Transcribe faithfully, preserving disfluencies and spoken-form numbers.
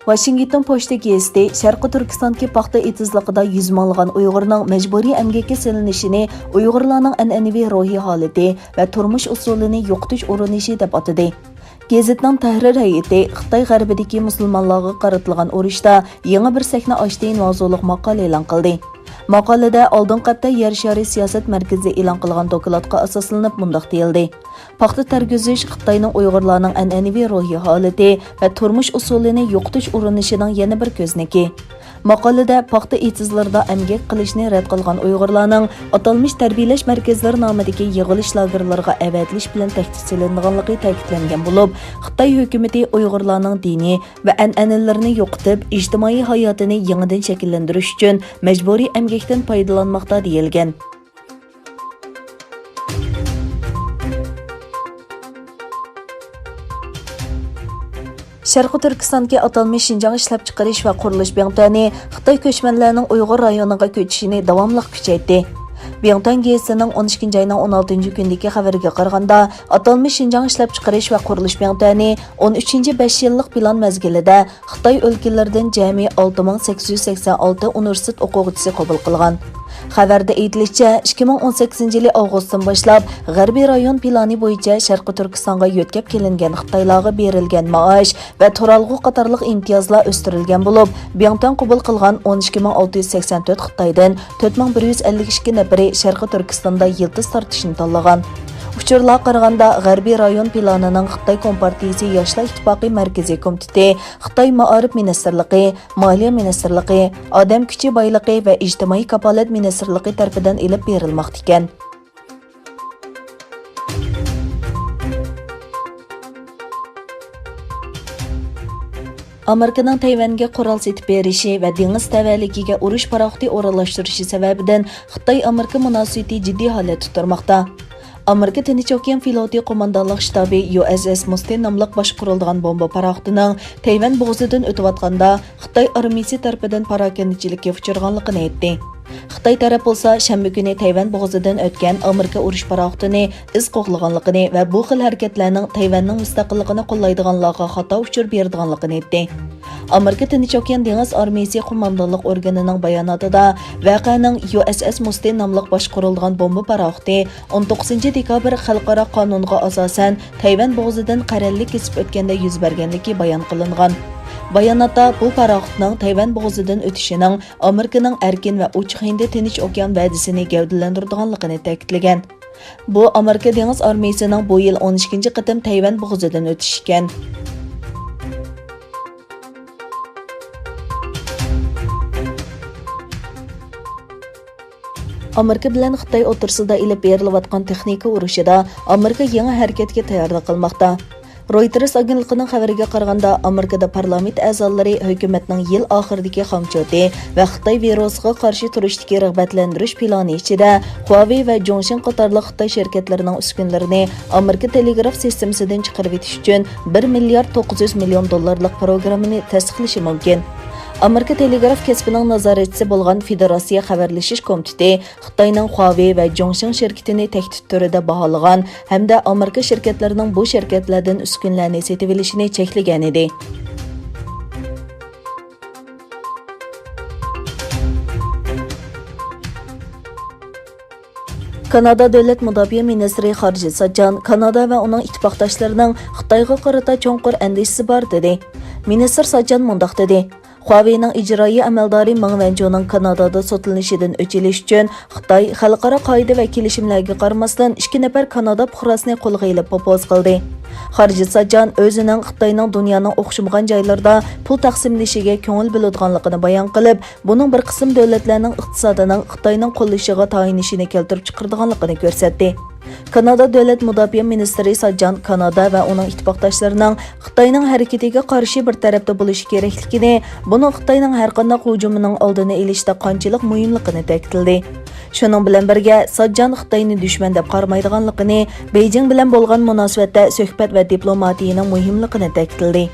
ۋاشىنگتون پوچتا گېزىتى شەرقىي تۈركىستاندىكى پاختا ئېتىزلىقىدا يۈز مىڭلىغان ئۇيغۇرنىڭ مەجبۇرىي ئەمگەككە سېلىنىشىنى ئۇيغۇرلارنىڭ ئەنئەنىۋى روھىي ھالىتى ۋە تۇرمۇش ئۇسۇلىنى يوقىتىش ئۇرۇنۇشى دەپ ئاتىدى. گېزىتنىڭ تەھرىر ھەيئىتى خىتاي غەربىدىكى مۇسۇلمانلارغا قارىتىلغان ئۇرۇشتا يېڭى بىر سەھنە ئاچتى ماۋزۇلۇق ماقالە ئېلان قىلدى. ماقالىدە ئالدىنقى ھەپتە يەر شارى سىياسەت مەركىزى ئېلان قىلغان دوكلاتقا ئاساسلىنىپ مۇنداق دېيىلدى: پاختا تەرگۈزۈش خىتاينىڭ ئۇيغۇرلارنىڭ ئەنئەنىۋى روھىي ھالىتى ۋە تۇرمۇش ئۇسۇلىنى يوقىتىش ئۇرۇنۇشىنىڭ يەنە بىر كۆزنىكى. ماقالىدە پاختا ئېتىزلىرىدا ئەمگەك قىلىشنى رەت قىلغان ئۇيغۇرلارنىڭ ئاتالمىش تەربىيەلەش مەركەزلىرى نامىدىكى يىغىلىش لاگېرلىرىغا ئەۋەتىلىش بىلەن تەھدىت سېلىنىدىغانلىقى تەكىتلەنگەن بولۇپ، خىتاي ھۆكۈمىتى ئۇيغۇرلارنىڭ دىنىي ۋە ئەنئەنىلىرىنى يوقىتىپ، ئىجتىمائىي ھاياتىنى يېڭىدىن شەكىللەندۈرۈش ئۈچۈن مەجبۇرىي ئەمگەكتىن پايدىلانماقتا دېيىلگەن. شەرقىي تۈركىستاندىكى ئاتالمىش شىنجاڭ ئىشلەپچىقىرىش ۋە قۇرۇلۇش بىڭتۈەنى خىتاي كۆچمەنلەرنىڭ ئۇيغۇر رايونىغا كۆچۈشىنى داۋاملىق كۈچەيتتى. بىڭتۈەن گېزىتىنىڭ ئون ئىككىنچى ئاينىڭ ئون ئالتىنچى كۈنىدىكى خەۋىرىگە قارىغاندا، ئاتالمىش شىنجاڭ ئىشلەپچىقىرىش ۋە قۇرۇلۇش بىڭتۈەنى ئون ئۈچىنچى بەش يىللىق پىلان مەزگىلىدە خىتاي ئۆلكىلىرىدىن جەمئىي ئالتە مىڭ سەككىز يۈز سەكسەن ئالتە ئۇنىۋېرسىتېت ئوقۇغۇچىسى قوبۇل قىلغان. خەۋەردە ئېيتىلىشىچە، ئىككى مىڭ ئون سەككىزىنچى يىلى ئاۋغۇستتىن باشلاپ، غەربىي رايون پىلانى بويىچە شەرقىي تۈركىستانغا يۆتكەپ كېلىنگەن خىتايلارغا بېرىلگەن مائاش ۋە تۇرالغۇ قاتارلىق ئىمتىيازلار ئۆستۈرۈلگەن بولۇپ، بىڭتۈەن قوبۇل قىلغان ئون ئىككى مىڭ ئالتە يۈز سەكسەن تۆت خىتايدىن تۆت مىڭ بىر يۈز ئەللىك ئىككى نەپىرى شەرقىي تۈركىستاندا يىلتىز تارتىشنى تاللىغان. ئۇچۇرلارغا قارىغاندا، غەربىي رايون پىلانىنىڭ خىتاي كومپارتىيىسى ياشلار ئىتتىپاقى مەركىزىي كومىتېتى، خىتاي مائارىپ مىنىستىرلىقى، مالىيە مىنىستىرلىقى، ئادەم كۈچى بايلىقى ۋە ئىجتىمائىي كاپالەت مىنىستىرلىقى تەرىپىدىن ئېلىپ بېرىلماقتا ئىكەن. ئامېرىكىنىڭ تەيۋەنگە قورال سېتىپ بېرىشى ۋە دېڭىز تەۋەلىكىگە ئۇرۇش پاراخوتى ئورۇنلاشتۇرۇشى سەۋەبىدىن خىتاي-ئامېرىكا مۇناسىۋىتى جىددىي ھالەتتە تۇرماقتا. ئامېرىكا تىنچ ئوكيان فلوتى قوماندانلىق شتابى يۇ ئېس ئېس مۇستى ناملىق باشقۇرۇلىدىغان بومبا پاراخوتىنىڭ تەيۋەن بوغۇزىدىن ئۆتۈۋاتقاندا خىتاي ئارمىيىسى تەرىپىدىن پاراكەندىچىلىككە ئۇچرىغانلىقىنى ئېيتتى. خىتاي تەرەپ بولسا شەنبە كۈنى تەيۋەن بوغۇزىدىن ئۆتكەن ئامېرىكا ئۇرۇش پاراخوتىنى ئىز قوغلىغانلىقىنى ۋە بۇ خىل ھەرىكەتلەرنىڭ تەيۋەننىڭ مۇستەقىللىقىنى قوللايدىغانلارغا خاتا ئۇچۇر بېرىدىغانلىقىنى ئېيتتى. ئامېرىكا تىنچ ئوكيان دېڭىز ئارمىيىسى قوماندانلىق ئورگىنىنىڭ باياناتىدا، ۋەقەنىڭ يۇ ئېس ئېس مۇستى ناملىق باشقۇرۇلىدىغان بومبا پاراخوتى ئون توققۇزىنچى دېكابىر خەلقئارا قانۇنغا ئاساسەن تەيۋەن بوغۇزىدىن قەرەللىك كېسىپ ئۆتكەندە يۈز بەرگەنلىكى بايان قىلىنغان. باياناتتا بۇ پاراخوتنىڭ تەيۋەن بوغۇزىدىن ئۆتۈشىنىڭ ئامېرىكىنىڭ ئەركىن ۋە ئوچۇق ھىندى تىنچ ئوكيان ۋەدىسىنى گەۋدىلەندۈرىدىغانلىقىنى تەكىتلىگەن. بۇ ئامېرىكا دېڭىز ئارمىيىسىنىڭ بۇ يىل ئون ئىككىنچى قېتىم تەيۋەن بوغۇزىدىن ئۆتۈشى ئىكەن. ئامېرىكا بىلەن خىتاي ئوتتۇرىسىدا ئېلىپ بېرىلىۋاتقان تېخنىكا ئۇرۇشىدا ئامېرىكا يېڭى ھەرىكەتكە تەييارلىق قىلماقتا. رويتېرس ئاگېنتلىقىنىڭ خەۋىرىگە قارىغاندا، ئامېرىكىدا پارلامېنت ئەزالىرى ھۆكۈمەتنىڭ يىل ئاخىرىدىكى خامچوتى ۋە خىتاي ۋىرۇسىغا قارشى تۇرۇشتىكى رىغبەتلەندۈرۈش پىلانى ئىچىدە خۇاۋېي ۋە جۇڭشىڭ قاتارلىق خىتاي شىركەتلىرىنىڭ ئۈسكۈنىلىرىنى ئامېرىكا تېلېگراف سىستېمىسىدىن چىقىرىۋېتىش ئۈچۈن بىر مىليارد توققۇز يۈز مىليون دوللارلىق پروگراممىنى تەستىقلىشى مۇمكىن. ئامېرىكا تېلېگراف كەسپىنىڭ نازارەتچىسى بولغان فېدېراتسىيە خەۋەرلىشىش كومىتېتى خىتاينىڭ خۇاۋېي ۋە جۇڭشىڭ شىركىتىنى تەھدىت تۈرىدە باھالىغان ھەمدە ئامېرىكا شىركەتلىرىنىڭ بۇ شىركەتلەردىن ئۈسكۈنىلەرنى سېتىۋېلىشىنى چەكلىگەنىدى. كانادا دۆلەت مۇداپىئە مىنىستىرى خارجىت ساجان كانادا ۋە ئۇنىڭ ئىتتىپاقداشلىرىنىڭ خىتايغا قارىتا چوڭقۇر ئەندىشىسى بار، دېدى. مىنىستىر ساجان مۇنداق دېدى: خۇاۋېينىڭ ئىجرائىي ئەمەلدارى مېڭ ۋەنجۇنىڭ كانادادا سوتلىنىشىدىن ئۆچ ئېلىش ئۈچۈن خىتاي خەلقئارا قائىدە ۋە كېلىشىملەرگە قارىماستىن، ئىككى نەپەر كانادا پۇقراسىنى قولغا ئېلىپ پوپوز قىلدى. خارجىت ساجان ئۆزىنىڭ خىتاينىڭ دۇنيانىڭ ئوخشىمىغان جايلىرىدا پۇل تەقسىملىشىگە كۆڭۈل بۆلىدىغانلىقىنى بايان قىلىپ، بۇنىڭ بىر قىسىم دۆلەتلەرنىڭ ئىقتىسادىنىڭ خىتاينىڭ قوللىشىغا تايىنىشىنى كەلتۈرۈپ چىقىرىدىغانلىقىنى كۆرسەتتى. كانادا دۆلەت مۇداپىئە مىنىستىرى ساجان كانادا ۋە ئۇنىڭ ئىتتىپاقداشلىرىنىڭ خىتاينىڭ ھەرىكىتىگە قارشى بىر تەرەپتە بولۇشى كېرەكلىكىنى، بۇنىڭ خىتاينىڭ ھەرقانداق ھۇجۇمىنىڭ ئالدىنى ئېلىشتا قانچىلىك مۇھىملىقىنى تەكىتلىدى. شۇنىڭ بىلەن بىرگە، ساجان خىتاينى دۈشمەن دەپ قارىمايدىغانلىقىنى، بېيجىڭ بىلەن بولغان مۇناسىۋەتتە سۆھبەت ۋە دىپلوماتىيىنىڭ مۇھىملىقىنى تەكىتلىدى.